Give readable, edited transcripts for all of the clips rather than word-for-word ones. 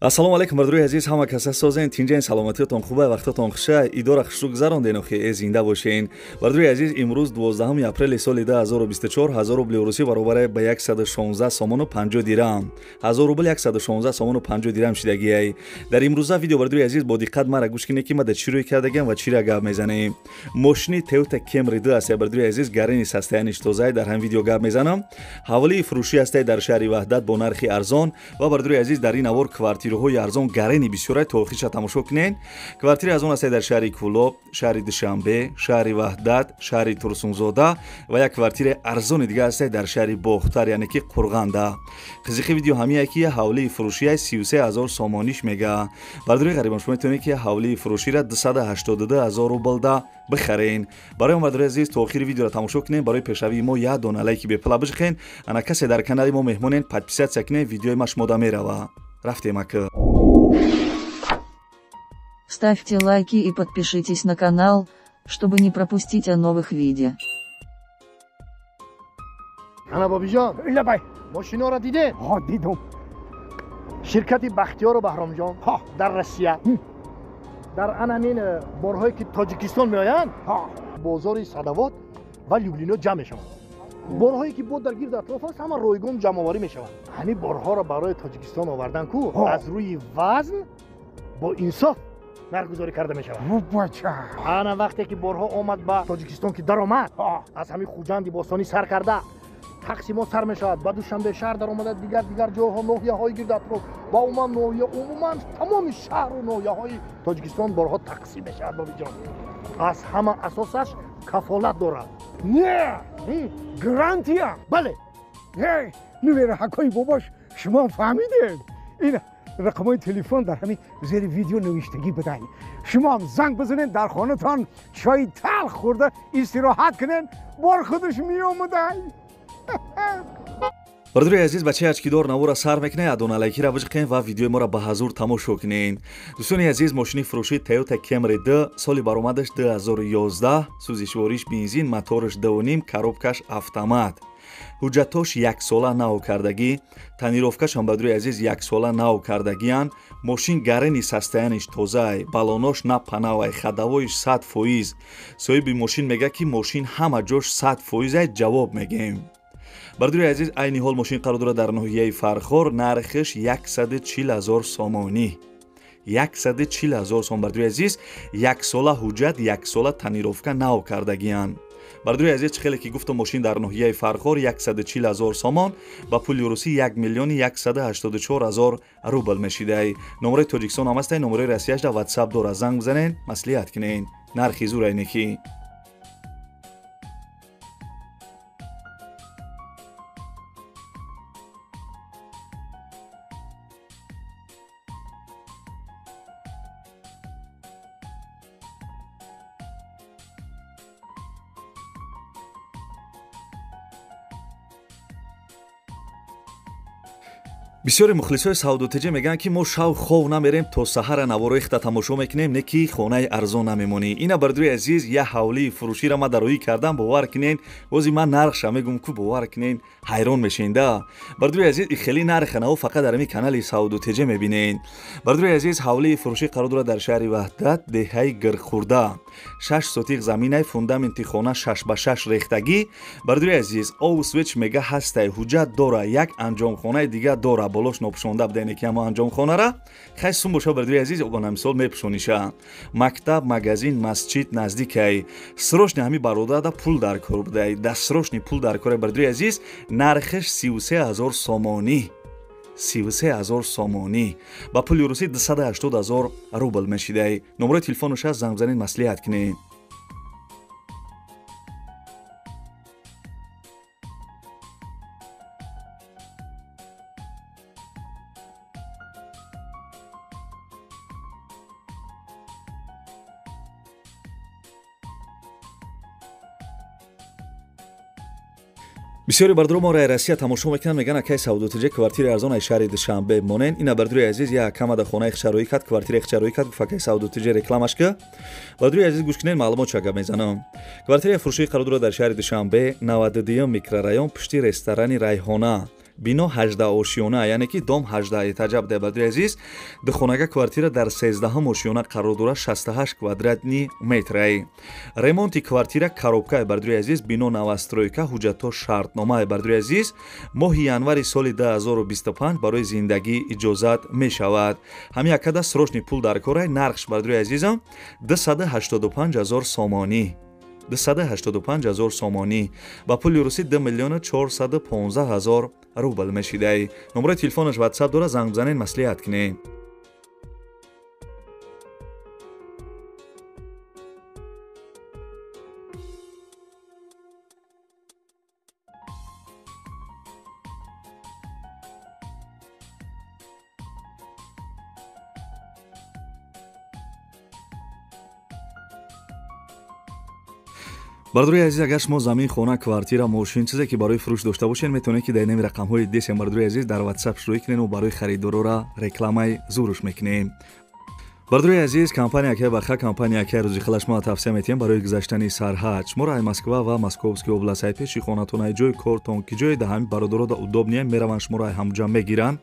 Ассалому алайкум бардорои азиз, ҳама каса созен, тинҷен, саломатиётон хуба, вақтотон хуша, идора хушрӯ гузаронден, охи зинда бошен. Бардорои азиз, имрӯз 12 апрели соли 2024 1000 рубли русӣ баробар ба 116 сомону 50 дирам. 1000 рубл 116 сомону 50 дирам шидагиай. Дар имрӯза видео бардорои азиз бо диққат мара гӯш кунед, ки ма дар чӣ рӯй кардагиам ва чиро гап мезанем. Мошини Toyota Camry 2 аст, бардорои азиз, гарини састаяни тозаи, дар ҳам видео гап мезанам. Ҳавлии фурӯшӣ ҳастай дар шаҳри Ваҳдат бо нархи арзон ва бардорои азиз дар ин навор квартир ҳои арзон гарени бисёрай то охирша тамошо кунед. Квартири арзон ҳастай дар шаҳри Кӯлоб, шаҳри Душанбе, шаҳри Ваҳдат, шаҳри Турсунзода ва як квартири арзони дига ҳастай дар шаҳри Бохтар, яъне ки Қурғанда. Қизиқи видео ҳамие ки ҳавлии фурӯшияй 33 000 сомониш мега. Бардорои ғарибон, шумо метавонед ки ҳавлии фурӯширо 282 000 рублда бихарен. Барои он бардорои азиз то охири видеоро тамошо кунед. Барои пешравии мо як дона лайки бепула бижихен. Ана касе дар канали мо меҳмонен, подписаться кунед, видеои ма шумода мерава. Рафтем ака. Ставьте лайки и подпишитесь на канал, чтобы не пропустить о новых видео. Ана бобиҷон. Лабай. Мошиноро дидед? Ҳо, дидум. Ширкати Бахтиёру Баҳромҷон ҳо дар Россия дар анамин борҳое ки Тоҷикистон меоянд, ҳо бозори Садовод ва Люблино ҷамъ мешаванд. Борҳое ки бо дар гирду атроф аст, ҳама ройгон ҷамъоварӣ мешаванд. Ҳамин борҳоро барои Тоҷикистон овардан ку аз рӯи вазн бо инсоф нархгузорӣ карда мешавад. Бача. Ана вақте ки борҳо омад ба Тоҷикистон, ки даромад, аз ҳамин Хуҷанди бостонӣ сар карда тақсимот сар мешавад, ба Душанбе шаҳр даромада, дигар дигар ҷойҳо, ноҳияҳои гирду атроф ва умуман ноҳия, умуман тамоми шаҳру ноҳияҳои Тоҷикистон борҳо тақсим мешавад. Бобиҷон, аз ҳама асосаш кафолат дорад. Не, гарантия. Бале. Нувераҳакои бобош, шумо фаҳмидед, ин рақамҳои телефон дар ҳамин зери видео навиштагӣ будай. Шумоам занг бизанед, дар хонатон чойи талх хӯрда истироҳат кунед, бор худаш меомадай. Бардорои азиз, бачаи ачкидор навора сар мекунед, адона лайкира биҷиқен ва видеои моро ба ҳазур тамошо кунед. Дӯстони азиз, мошини фурӯши Toyota Camry 2, соли баромадаш 2011, сӯзишвориш бензин, мотораш 2,5, коробкаш автомат, ҳуҷҷатош яксола нав кардагӣ, тонировкашам бардорои азиз яксола нав кардагиянд. Мошин гарени состояниш тозаай, балонош на панавай, ходовоиш 100%. Соҳиби мошин мега, ки мошин ҳама ҷош 100%ай. Ҷавоб мегем. Бардорои азиз, айни ҳол мошин қарор дорад дар ноҳияи Фархор, нархиш 140 000 сомонӣ, 140 000 сом. Бардорои азиз, яксола ҳуҷҷат, яксола тонировка нав кардагиянд. Бардорои азиз, чӣ хеле ки гуфтам, мошин дар ноҳияи Фархор, 140 000 сомон, ба пули русӣ 1 миллиони 184 000 рубл мешидай. Номерои Тоҷикистон ҳам ҳастай, номерои Россияш дар Ватсап дорад, занг бизанен, маслиҳат кунен. Нархи зурай некӣ. Бисёри мухлисои Савдотеҷа мегӯянд, ки мо шав хов намерем, то саҳара наворои хита тамошо мекунем, не ки хонаи арзон намемонӣ. Ина бардорои азиз, як ҳавлии фурӯширо ман дароӣ кардам, бовар кунен, бози ман нархша мегӯм ку, бовар кунен, ҳайрон мешен да. Бардорои азиз, и хеле нарха наво фақат дар ҳамин канали Савдотеҷа мебинен. Бардорои азиз, ҳавлии фурӯшӣ қарор дорад дар шаҳри Ваҳдат, деҳаи Гирхӯрда, 6 сотих заминай, фундаменти хона 6 ба 6 рехтагӣ. Бардорои азиз, обу свет мега ҳастай, ҳуҷҷат дора, як анҷомхонаи дига дора, болош нопӯшонда будане ки ҳамо анҷомхонара хай сум боша. Бардорои азиз, намисол мепӯшониша. Мактаб, магазин, масҷид наздикай. Срочно ҳами бародарда пул дар кор будай, дастсрочный пул дар кор. Бардорои азиз, нархиш 33 000 сомонӣ, 33 000 сомонӣ, ба пули русӣ 280 000 рубл мешидай. Номерои телефонаш аст, занг бизанед, маслиҳат кунед. Бисёри бардоро моро Россия тамошо мекунанд, мегӯянд: «Акай Савдотиҷа, квартираи арзон аз шаҳри Душанбе монен». Ина бардорои азиз, як камада хонаи хчароӣ кард, квартираи хчароӣ кард, гуфт: «Акай Савдотиҷа, рекламаш ка». Бардорои азиз, гӯш кунед, маълумот ча гап мезанам. Квартираи фурӯшии қарор дорад дар шаҳри Душанбе, 92 микрорайон, пушти ресторани Райҳона. Бино 18 ошиёна, яъне ки дом 18 этажа буда, бародари азиз. Духонага квартира дар 13 ошиёна қарор дорад, 68 квадратный метрай. Ремонти квартира коробка, бародари азиз. Бино новостройка, ҳуҷҷатҳо шартнома, бародари азиз. Моҳи январи соли 2025 барои зиндагӣ иҷозат мешавад. Ҳамин акада срочный пул дар корай. Нархш, бародари азизам, 285 000 сомонӣ. 285 000 сомонӣ ба пули русӣ 2 миллиона 415 000 рубл мешидай. Номерои телефонаш WhatsApp дора, занг бизанед, маслиҳат кунед. Бародари азиз, агар шумо замин, хона, квартира, мошин, чизе ки барои фурӯш дошта бошед, метавонед ки дар инами рақамҳои десем, бародари азиз, дар WhatsApp шурӯъ кунед ва барои харидорора рекламаи зуруш мекунем. Бародари азиз, компания Акай Баха, компания Акай Рӯзихала шумо тавсия метиҳем барои гузаштани сарҳад. Шуморо ай Москва ва Московский област, ай пеши хонатон, ай ҷои кортон, ки ҷои даҳами бародарода удобния, мераванд, шуморо ай ҳамҷа мегиранд.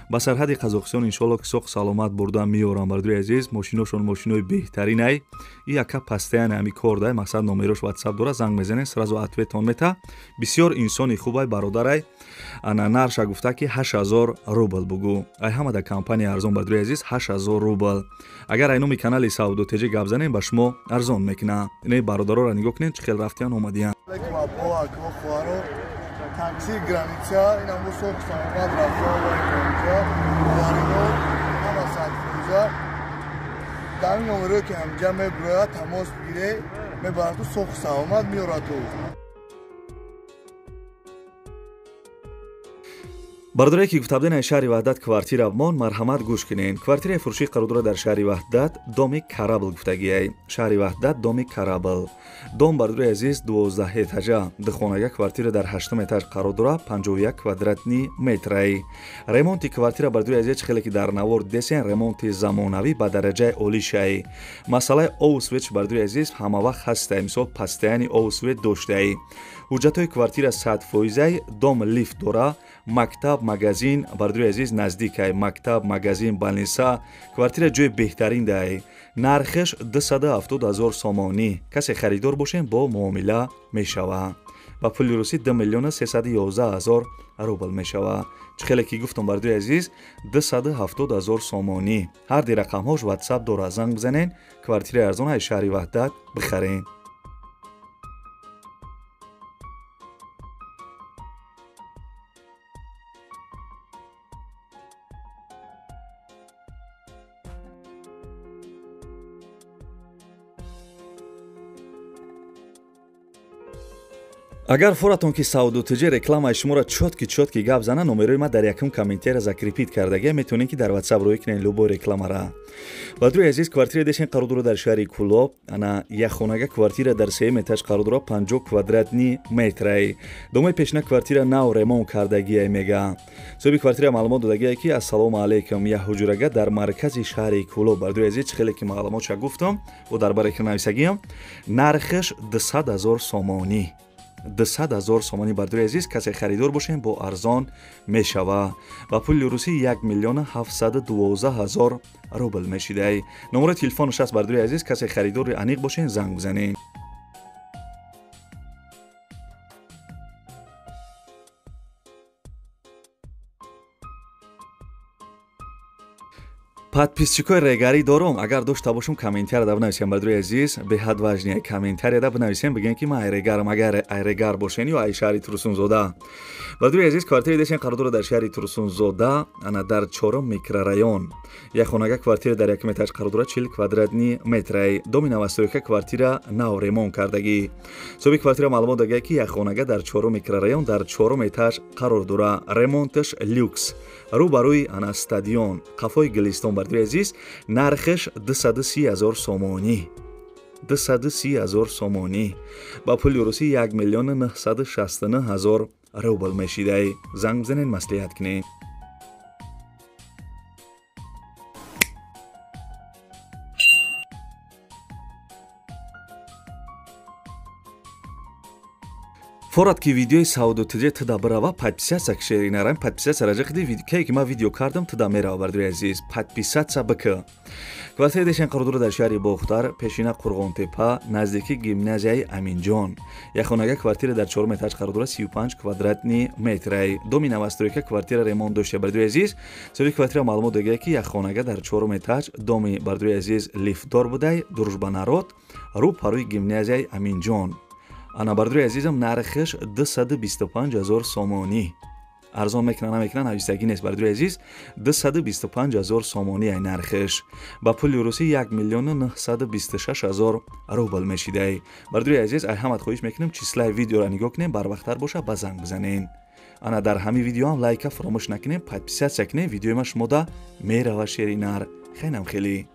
Ба сарҳади Қазоқистон иншоалло ки соқ саломат бурда меоранд, бародари азиз. Мошиношон мошинои беҳтарин ай. И яка пастаян ҳами кор дай, мақсад номерош WhatsApp дора, занг мезанед, сразу ответон мета. Бисёр инсони хубай бародарай. Ана нарша гуфта ки 8000 рубл бугу. Ай ҳама да компания арзон, бародари азиз, 8000 рубл. Агар ай номи канали Савдо ТЖ гап занем, ба шумо арзон мекунам. Инаи бародароро нигоҳ кунед, чӣ хел рафтиян омадиян. Такси граница, инам бо соқ саломат рафта граница, боваринор ҳама 100%. Дар ин номерое ки ҳамҷа мебирояд, тамос бигире, мебарад ту соқ саломат меорад ту. Бародаре ки гуфта будем ай шаҳри Ваҳдат квартира мон, марҳамат гӯш кунед. Квартираи фурӯшӣ қарор дорад дар шаҳри Ваҳдат, доми Карабл гуфтагиай. Шаҳри Ваҳдат, доми Карабл. Дом, бародари азиз, 12 этажа. Духонага квартира дар 8 этаж қарор дорад, 51 квадратный метрай. Ремонти квартира, бародари азиз, хеле ки дар навор десен, ремонти замонавӣ ба дараҷаи олӣ шай. Масъалаи ов свет, бародари азиз, ҳама вақт ҳастай, мисол пастаяни ов свет доштай. Ҳуҷҷатҳои квартира 100%, дом лифт дора, мактаб, магазин, бародари азиз, наздикай, мактаб, магазин, больница, квартира ҷои беҳтарин дай. Нархаш 270 000 сомонӣ. Касе харидор бошем, бо муомила мешава. Ба пули русӣ 2 миллиона 311 000 рубл мешава. Чӣ хеле ки гуфтам, бародари азиз, 270 000 сомонӣ. Ҳар ди рақамҳош WhatsApp дора, занг бизанед, квартираи арзон ай шаҳри Ваҳдат бихаред. Агар форатон ки Савдо ТЖ рекламаи шуморо чётки гап зана, номерои ма дар якум комментария закрепить кардагия, метавонед ки дар WhatsApp рӯй кунед любой рекламара. Бародари азиз, квартира дешен қарор дорад дар шаҳри Кулоб. Ана як хонага квартира дар 3 этаж қарор дорад, 50 квадратный метрай. Домои пешина квартира нав ремонт кардагия мега. Соҳиби квартира маълумот додагия ки ассалому алайкум, як ҳуҷрага дар маркази шаҳри Кулоб. Бародари азиз, чӣ хеле ки маълумотша гуфтам, бо дар баре ки нависагиям, нархаш 200 000 сомонӣ. 200 000 сомонӣ, бародари азиз, касе харидор бошем, бо арзон мешава. Ба пули русӣ 1 миллиона 712 000 рубл мешидай. Номерои телефонаш аст, бародари азиз, касе харидори аниқ бошем, занг бизанед. Подписчикои регарӣ дорум, агар дошта бошум, комментарияда бинависем, бародари азиз, беҳад важния комментарияда бинависем, бигӯем ки ман айрегарам, агар айрегар бошен ё ай шаҳри Турсунзода. Бародари азиз, квартираи дешен қарор дорад дар шаҳри Турсунзода, ана дар 4 микрорайон. Як хонага квартира дар 1 этаж қарор дорад, 40 квадратный метрай. Доми новостройка, квартира нав ремонт кардагӣ. Соҳиби квартира маълумот додагия ки як хонага дар 4 микрорайон дар 4 этаж қарор дорад, ремонташ люкс. Рӯ ба рӯи ана стадион, қафои Гулистон, бародари азиз, нархаш 230 000 сомонӣ. 230 000 сомонӣ. Ба пули русӣ 1 миллиона 969 000 рубл мешидай. Занг бизанед, маслиҳат кунед. Форад ки видеои Саудо ТЖ туда бирава, подписаться к шеринарам, подписаться раҷа хиди кае ки ман видео кардам туда мерава, бардори азиз, подписаться бик. Квартираи дешен қарор дар шаҳри Бохтар, пешина Қурғонтепа, наздики гимназияи Аминҷон. Яхонага квартира дар 4 этаж қарор дорад, 35 квадратни метрай. Доми новостройка, квартира ремонт дошта, бардори азиз. Соҳиби квартира маълумот додагия, ки яхонага дар 4 этаж, доми, бардори азиз, лифтдор будай, Дружба народ, рӯ парои гимназияи Аминҷон. Ана, бардори азизам, нархиш 225 ҳазор сомонӣ. Арзон мекунад, намекунад, навистагӣ нест, бардори азиз. 225 ҳазор сомонӣ ай нархиш, ба пули русӣ 1 миллиону 926 ҳазор рубл мешидай. Бардори азиз, ай ҳамат хоҳиш мекунем, числаи видеоро нигоҳ кунем, барвақттар боша ба занг бизанен. Ана, дар ҳамин видеоам лайка фаромӯш накунем, подписаться кунем, видеои ма шумода мерава, шеринар. Хайнам хеле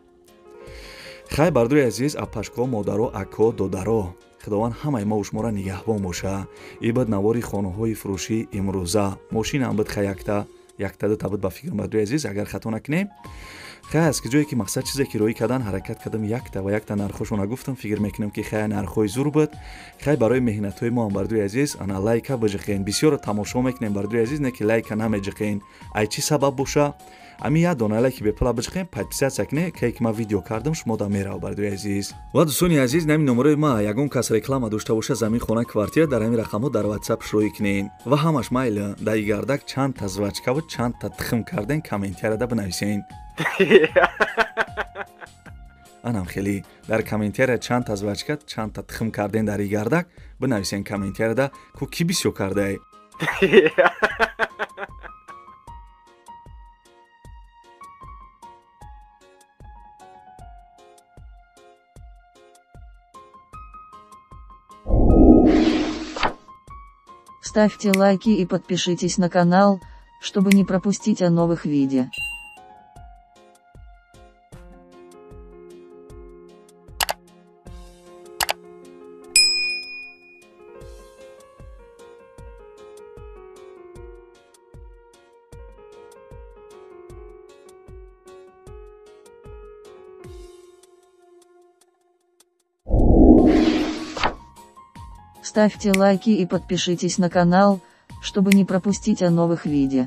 хай, бардори азиз, апашко, модаро, ако, додаро, худованд ҳамаи мо шуморо нигаҳбон боша. Ибад навори хонаҳои фурӯшӣ имрӯза мошинам буд, хай, якта якта дута буд ба фикрам, бардори азиз, агар хато накунем. Хай, аз ҷое ки мақсад чизе ки роӣ кардан ҳаракат кардам, якта ва якта нархҳошона гуфтам, фикр мекунам, ки хай, нархҳои зур буд. Хай, барои меҳнатҳои мо ҳам, бардори азиз, ана лайка биҷиқен. Бисёро тамошо мекунем, бардори азиз, не ки лайка намеҷиқен, ай чӣ сабаб боша? Ами як дона лайки бепула биҷиқем, подписаться кунед, кае ки ман видео кардам шумо да мерав, бардори азиз. Ва дӯстони азиз, нами номерои ма, ягон кас реклама дошта боша, замин, хона, квартира, дар ҳамин рақамҳо дар ватсап шӯӣ кунед. Ва ҳамаш майли, дар игардак чанд та жвачкаву чанд та тухм карден, комментарияда бинависен. Анам хеле дар комментария чанд та жвачка, чанд та тухм карден дар игардак бинависен комментарияда, ку ки бисёр кардай. Ставьте лайки и подпишитесь на канал, чтобы не пропустить о новых видео. Ставьте лайки и подпишитесь на канал, чтобы не пропустить о новых видео.